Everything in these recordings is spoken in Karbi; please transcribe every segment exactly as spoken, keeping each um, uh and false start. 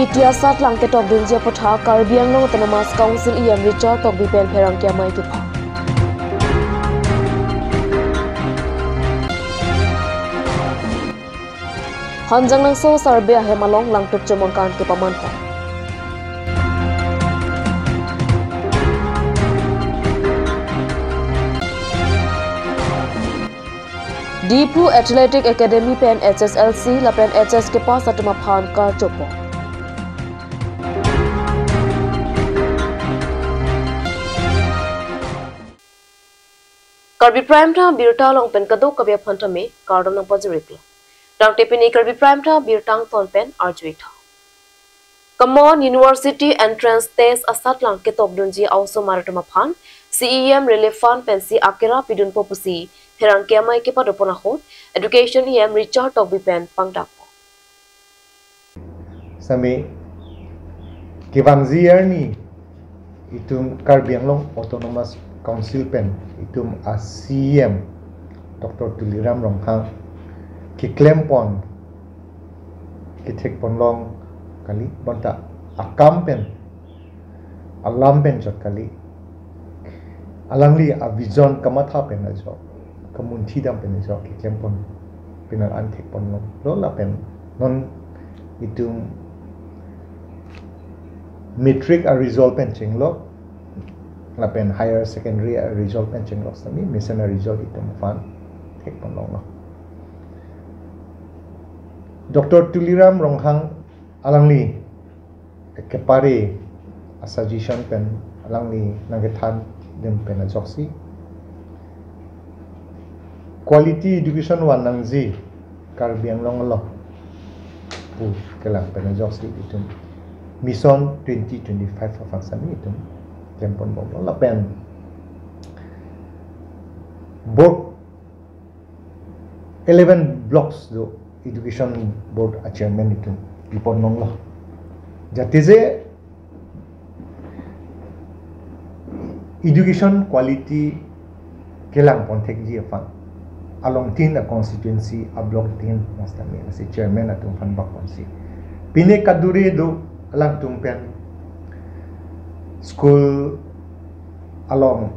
Iti asatlang ketokdunji aputhak Karbi Anglong Autonomous Council E M Richard Tokbi pen pherangke amei kepha. Hanjangnangso Sarbe ahem along Langtuk Chomangkan kepaman pon. Diphu Athletic Academy pen H S L C lapen H S kepass atum aphan karcho pon. Karbi Prime Time abirta along pen kadokave aphan tame kardom nangpajir-iklo. Tangte pini Karbi Prime Time abirta angton pen arju-ik tha. Common University Entrance Test asatlang ketokdunji a-osomar atum aphan C E M Relief Fund pensi akera pidunpo pusi pherangke amei kepado pon ahut Education E M Richard Tokbi pen pangdakpo. Sami kevangji arni itum Karbi Anglong Autonomous Council pen itum a-C E M Doctor Tuliram Ronghang keklem pon, kethek pon long kali, bonta akam pen, alam pen chot kali. Alangli a-vision kamatha pen ajok, kamunthi dam pen ajok keklem pon, penang an thek pon longlo lapen non itum matric a-result pen chenglok lapen higher secondary a-result pen chenglok sami mesen a-result itum aphan thek pon longlo. Doctor Tuliram Ronghang alangli kepare a-suggestion pen alangli nangkethan dam pen ajoksi quality education vannangji Karbi Anglong along pu kelang pen ajoksi itum Mission twenty twenty-five aphan sami itum klem pon bomlo lapen board eleven blocks do education board a-chairman itum pi pon longlo. Jatije education quality kelang pon thekji aphan along tin a-constituency a-block tin mastami lasi chairman atum aphan bak ponsi pine kadure do alangtum pen school along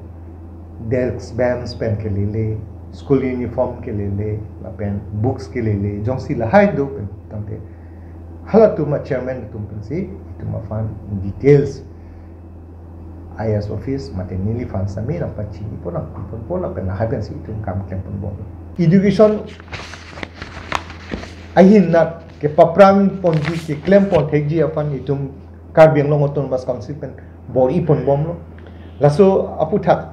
desk bench pen kelele, school uniform kelele lapen books kelele, jongsi lahai do pen tangte halatum a-chairman atum pensi itum aphan details I A S office mate neliphan sami nangpachini pon nangpi ponpo lapen lahai pensi itum kam klem pon bom. Education ahin nat kepaphrang ponji keklem pon thekji aphan itum Karbi Anglong Autonomous Council pen bor-i pon bomlo. Laso aputhak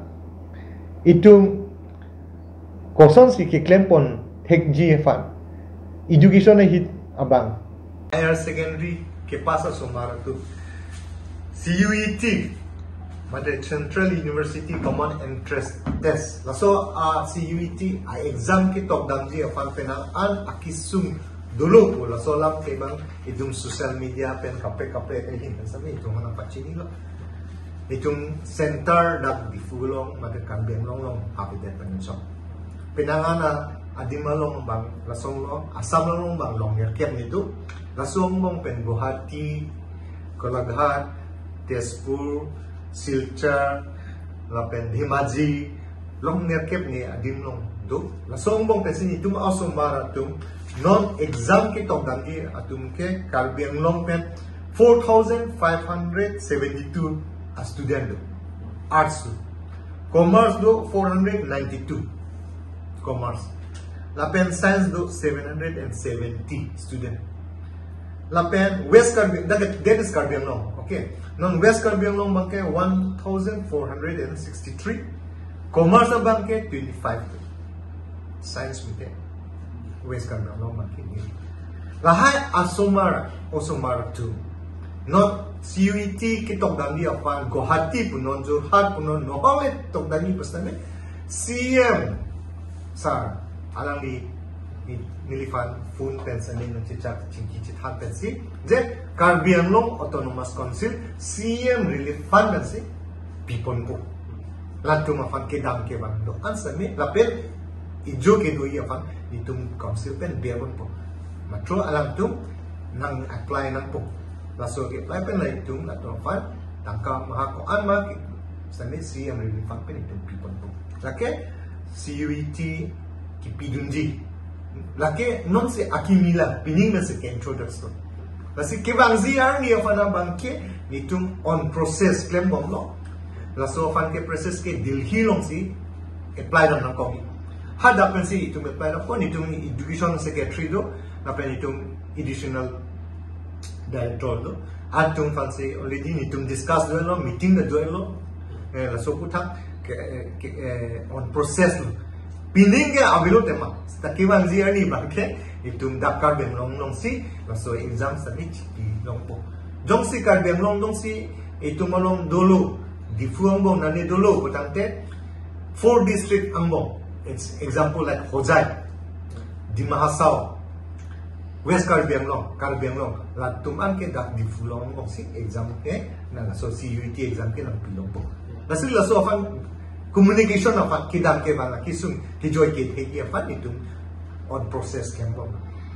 itum kosonsi keklem pon thekji aphan education ahit abang higher secondary kepass asomar atum C U E T mate Central University Common Entrance Test, laso a-C U E T a-exam ketok damji aphan penang an akesung dolo pu laso alam ke bang itum social media pen kaprek kaprek ahin sami itum aphan nangpachinilo. Itum center dak Diphu along mate Karbi Anglong along habitat pen chok. Penang an adim along bang lason lo, Assam along bang long nerkep ni do. Laso angbong pen Guwahati, Golaghat, Tezpur, Silchar, lapen Dhemaji, long nerkep ni adim along do. Laso angbong pensi itum a-osomar atum non exam ketok damji atum ke Karbi Anglong pen four thousand five hundred seventy-two a-student do. Arts do. Commerce do four hundred ninety-two. Commerce. Lapen science do seven hundred and seventy student. Lapen West Karbi, that, that is Karbi Anglong, okay. Non West Karbi Anglong abang ke one thousand four hundred and sixty-three. Commerce abang ke twenty-five. Science mite West Karbi Anglong abang ke ni. Lahai asomar, osomar atum non C U E T ketok damji aphan Guwahati punon, Jorhat punon, nohole tok damji pasane C E M sir alangli ni, neliphan phone pen sani nangchechak chingki chethan pensi je Karbi Anglong Autonomous Council C E M Relief Fund pensi pi ponpo. Latum aphan kedam kevang do-an sami lapen ijo kedoji aphan itum council pen ber ponpo. Matro alangtum nang-apply nangpo. Laso ke-apply pen la itum latum aphan tangka maha ko-an ma ke sami C M Relief Fund pen itum piponpo. Lake C U E T kipidunji. Lake non si akimi la, pining na si ke-introduce lo. Lasi kevangji arni aphan abang ke itum on process klembomlo. Laso aphan ke process ke Delhi alongsi apply dam nangkok. Hadak pensi itum apply nangkok, itum education secretary do, lapen itum additional director do. Atum aphansi already itum discuss dolo, meeting do dolo. Eh, laso aputhak ke, eh, ke, eh, on process lo. Pining ke avelo tema. Seta kevangji arni abang ke itum dak Karbi Anglong alongsi laso exam sami chipi longpo. Jongsi Karbi Anglong alongsi itum along dolo, Diphu angbong nani dolo putangte four district angbong. It's example like Hojai, Dima Hasao, West Karbi Anglong, Karbi Anglong, latum an ke dak Diphu along angbongsi exam ke, na laso C U E T exam ke nangpi longpo. Lasi laso aphan communication aphan kedam kevang akesung kejoi kethe aphan itum on process klembom.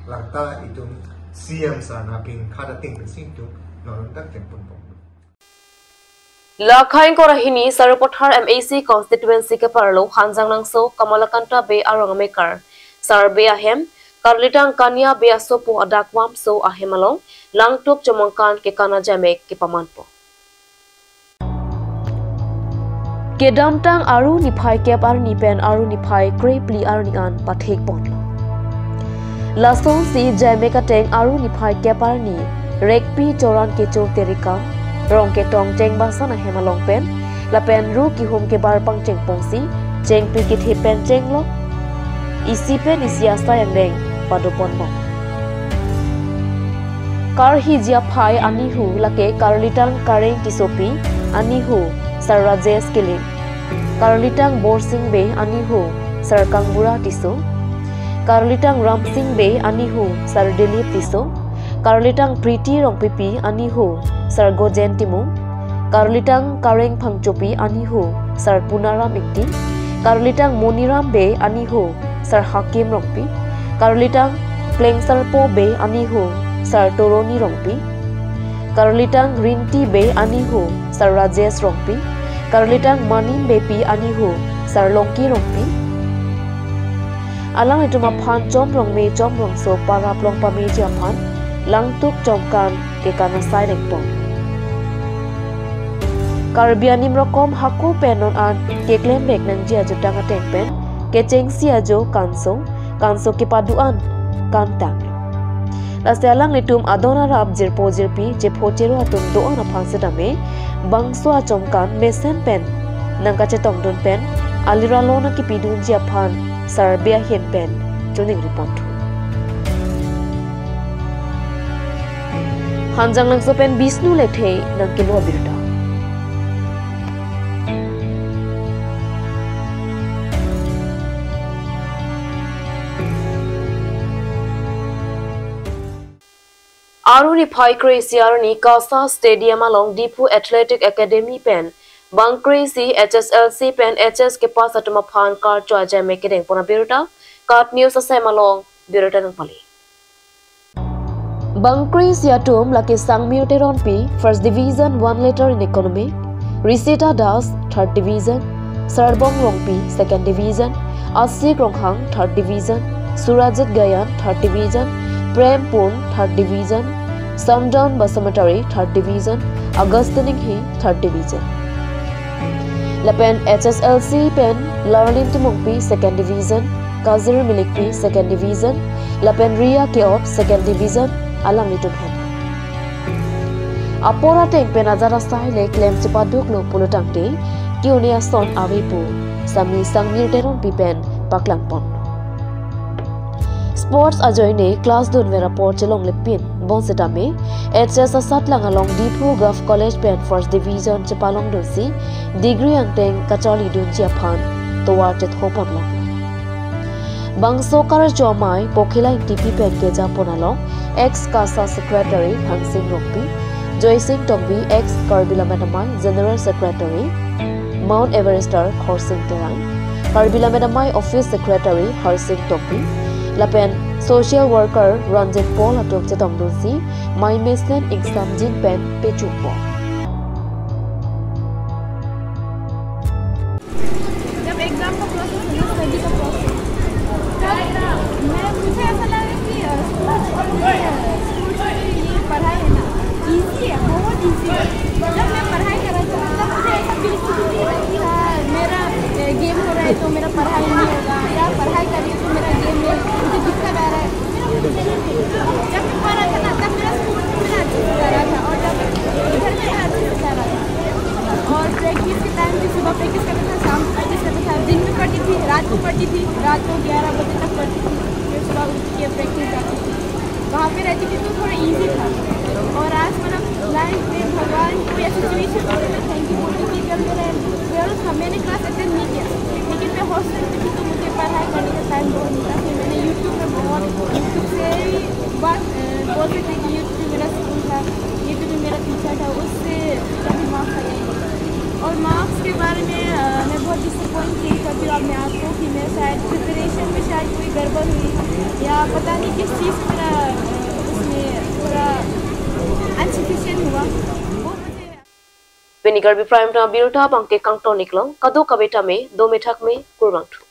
Lata itum C M sir nangpingkhat ateng pensi itum non dak klempon bom. Lakhai ingkoi ra hini Sarupathar M A C constituency keparlo Hanjanglangso Kamalakanta Bey arong amekar Sar Bey ahem, Karlitang Kania Bey asopo adak Vamso ahem along langtuk chomangkan kekan ajaimek kepamanpo. Kedamtang Aru niphai kep arni pen Aru niphai krephli arni an pathekponlo. Lasonsi jaimek ateng Aru niphai kep arni Rekpi Choran Kecho Terika, Rongketong Chengbasan ahem along pen, lapen ru kehum kebar pangchengpongsi chengpi kethe pen chenglok isi pen isi asai angdeng padoponbom. Karhiji aphai anihu lake Karlitang Kareng Tissopi, anihu Sar Rajesh Killing. Karlitang Borsing Bey, anihu Sar Kangbura Tisso. Karlitang Ramsing Bey, anihu Sar Dilip Tisso. Karlitang Priti Rongpipi, anihu Sar Gojen Timung. Karlitang Kareng Phangchopi, anihu Sar Punaram Ingti. Karlitang Moniram Bey, anihu Sar Hakim Rongpi. Karlitang Klengsarpo Bey, anihu Sar Toroni Rongpi. Karlitang Rinti Bey, anihu Sar Rajesh Rongpi. Karlitang Manim Beypi, anihu Sar Longki Rongpi. Alanglitum aphan chomrongme chomrongso parap along pameji aphan langtuk chomangkan kekan asai dengpon. Karbi anim rokom hako pen non an keklembek nangji ajutang ateng pen kechengsi ajo kanso, kanso kepado-an kantang. Lasi alanglitum adon arap jirpo jirpi jepho jero atum do-an aphan setame bangso achomangkan mesen pen nangkachetongdun pen aliralo nangkepidunji aphan Sar Bey ahin pen choningriponthu. Hanjanglangso pen Bishnu Lekthe nangkelo abirta. Aru niphai kre-isi arni KASA Stadium along Diphu Athletic Academy pen bang kre-isi H S L C pen H S kepass atum aphan karcho ajaimek kedengpon abirta KAT News asem along birta nangpale. Bang kre-isi atum lake Sangmir Teronpi, First Division, One Letter in Economic, Risita Das, Third Division, Sarbong Rongpi, Second Division, Asik Ronghang, Third Division, Surajit Gayan, Third Division, Prem Pun, Third Division, Samdan Basumatary, Third Division, Augustine Inghi, Third Division. Lapen H S L C pen Larlin Timungpi, Second Division, Kazir Milikpi, Second Division, lapen Ria Keot, Second Division, alanglitum hem. Apor ateng pen ajat asai le klem chepaduklo pulotangte, ke-un-e ason ave pu Sami Sangmir Teronpi pen paklangpon. Sports ajoine class dunver apor chelongle pin, bonsetame H S asatlang along Diphu Govt College pen First Division chepalongdunsi degree angteng kacharlidunji aphan tovar chethoponlo. Bangso karcho amei Pokhila Ingtipi pen kejapon along ex KASA Secretary Thangsing Rongpi, Joysing Tokbi, ex Karbi Lammet Amei General Secretary, Mount Everester Khorsing Terang, Karbi Lammet Amei Office Secretary Harsing Tokbi, Lapen social worker Ranjit Paul atum chetongdunsi mei mesen ingsamjin pen pechunpo. जब एग्जाम का प्रोसेस है ना, स्टडी का प्रोसेस, तब मैं, मुझे ऐसा लगा कि, अ, स्कूल छोड़ के, अ, स्कूल छोड़ के ये पढ़ाई है ना, ईजी है, बहुत ईजी है। जब मैं पढ़ाई कर रहा था, तब मुझे ऐसा बिल्कुल भी नहीं लगा कि हाँ, मेरा, अ, गेम हो रहा है तो मेरा पढ़ाई नहीं होगा, या पढ़ाई कर रही हूँ तो मेरा गेम नहीं, मुझे दिक्कत आ रहा है। जब मैं पढ़ रहा था ना, तब मेरा स्कूल में मेरा अच्छे से जा रहा था, और जब इधर में मेरा अच्छे से जा रहा था। और प्रैक्टिस के टाइम भी, सुबह प्रैक्टिस करता था, शाम को प्रैक्टिस करता था, दिन में पढ़ती थी, रात को पढ़ती थी, रात को ग्यारह बजे तक पढ़ती थी, फिर सुबह उठ के प्रैक्टिस जाती थी। वहाँ पे रहती थी तो थोड़ा ईजी था। और आज, मतलब, लाइफ में भगवान को या सिचुएशन को मैं थैंक यू बोलती कि जब मेरा ट्वेल्थ था, मैंने क्लास अटेंड नहीं किया, लेकिन मैं हॉस्टल में थी तो मुझे पढ़ाई करने का टाइम बहुत मिला। फिर मैंने यूट्यूब में बहुत, यूट्यूब से ही बात, अ, बोल सकते हैं कि यूट्यूब मेरा स्कूल था, यूट्यूब मेरा टीचर था, उससे काफ़ी मार्क्स आ गए। और मार्क्स के बारे में, अ, मैं बहुत डिसअपॉइंट फील करती हूँ अपने आप को कि मैं शायद प्रिपरेशन में शायद कोई गड़बड़ हुई, या पता नहीं किस चीज़ में मेरा, अ, उसमें थोड़ा अनसफिशिएंट हुआ, वो मुझे Pini Karbi Prime Time abirta abangke kangton-ik long, kadokave tame dome thakme, kurvangthu.